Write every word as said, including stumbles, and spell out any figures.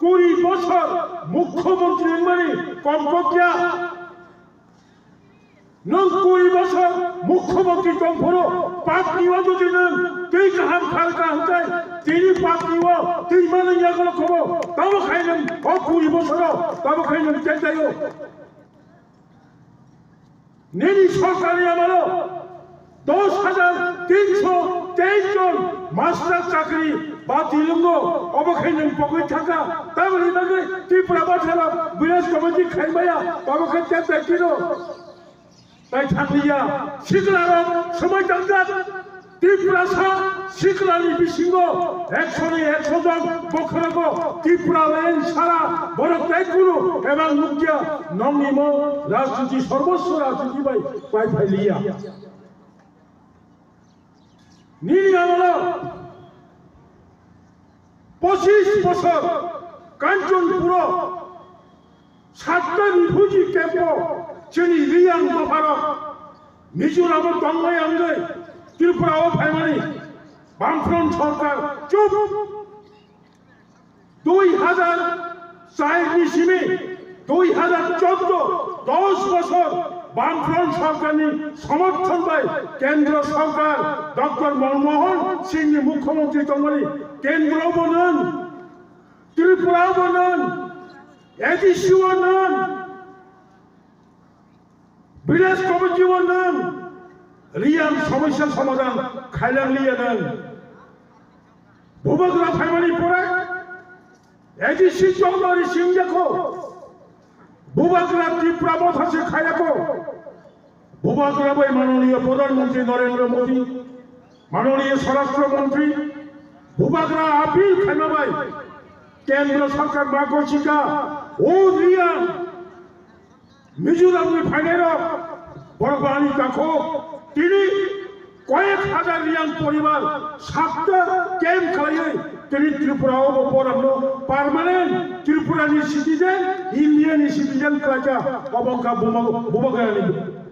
Kuri bosor mukhyamantri wngmani kom kokya. Nwng kuri bosor mukhyamantri tongphuru papni o jodi nwng twi kaham khalka hwnkhe tini papni o twi mani yagulo khobo tamo khai nwng o kuri bosoro tamo khai nwng tenjaio. Nini sorkarni amalo dos hajar tinso teis jon master chakri batil wngo, obo khe nwng pogwi thangkha. Tamoni bagwi Tripura Bathara Village Committee khaimaya, obo khe tep tep kino. Tai thanglia, siklarok swmai tangjak. Tiprasa siklani bisingo ekso ni ekso jon bokhorogo Tripura line sara borok tai kunu ebang nukya nongni mo rajniti sorboswo rajniti bai pai phailiya. Nini amolo pochis bosor Kanchanpuro satta refugee camp o chini Reang dopharok Mizoramo tongmai wngwi Tripura o phaimani Bamfront sorkar chup. Dui hajar char ni simi dui hajar chordo dos bosor Bamfront sorkarni somorthon bai Kendro sorkar Doctor Manmohan Singh ni mukhyamantri tongmani Kendro bo nwng, Tripura bo nwng, A D C o nwng, Village Committee o nwng Reang somosya somadhan khailang liya nwng. Bubagra phaimani pore A D C chongmari singjakho. Bubagra Tripura Motha se khayakho. Bubagra bai manoniya Pradhan Mantri Narendra Modi, manoniya Swarashtra Mantri, Bubagra appeal khaima bai Kendra Sarkar ma gochika, o Reang Mizoramni phainairok borok ani takhuk tini koyek hajar Reang poribar satta camp khlaiwi tini Tripura o bo borokno permanent Tripura ni citizen, India ni citizen khlaikha, obo wngkha Buma-, Bubagrani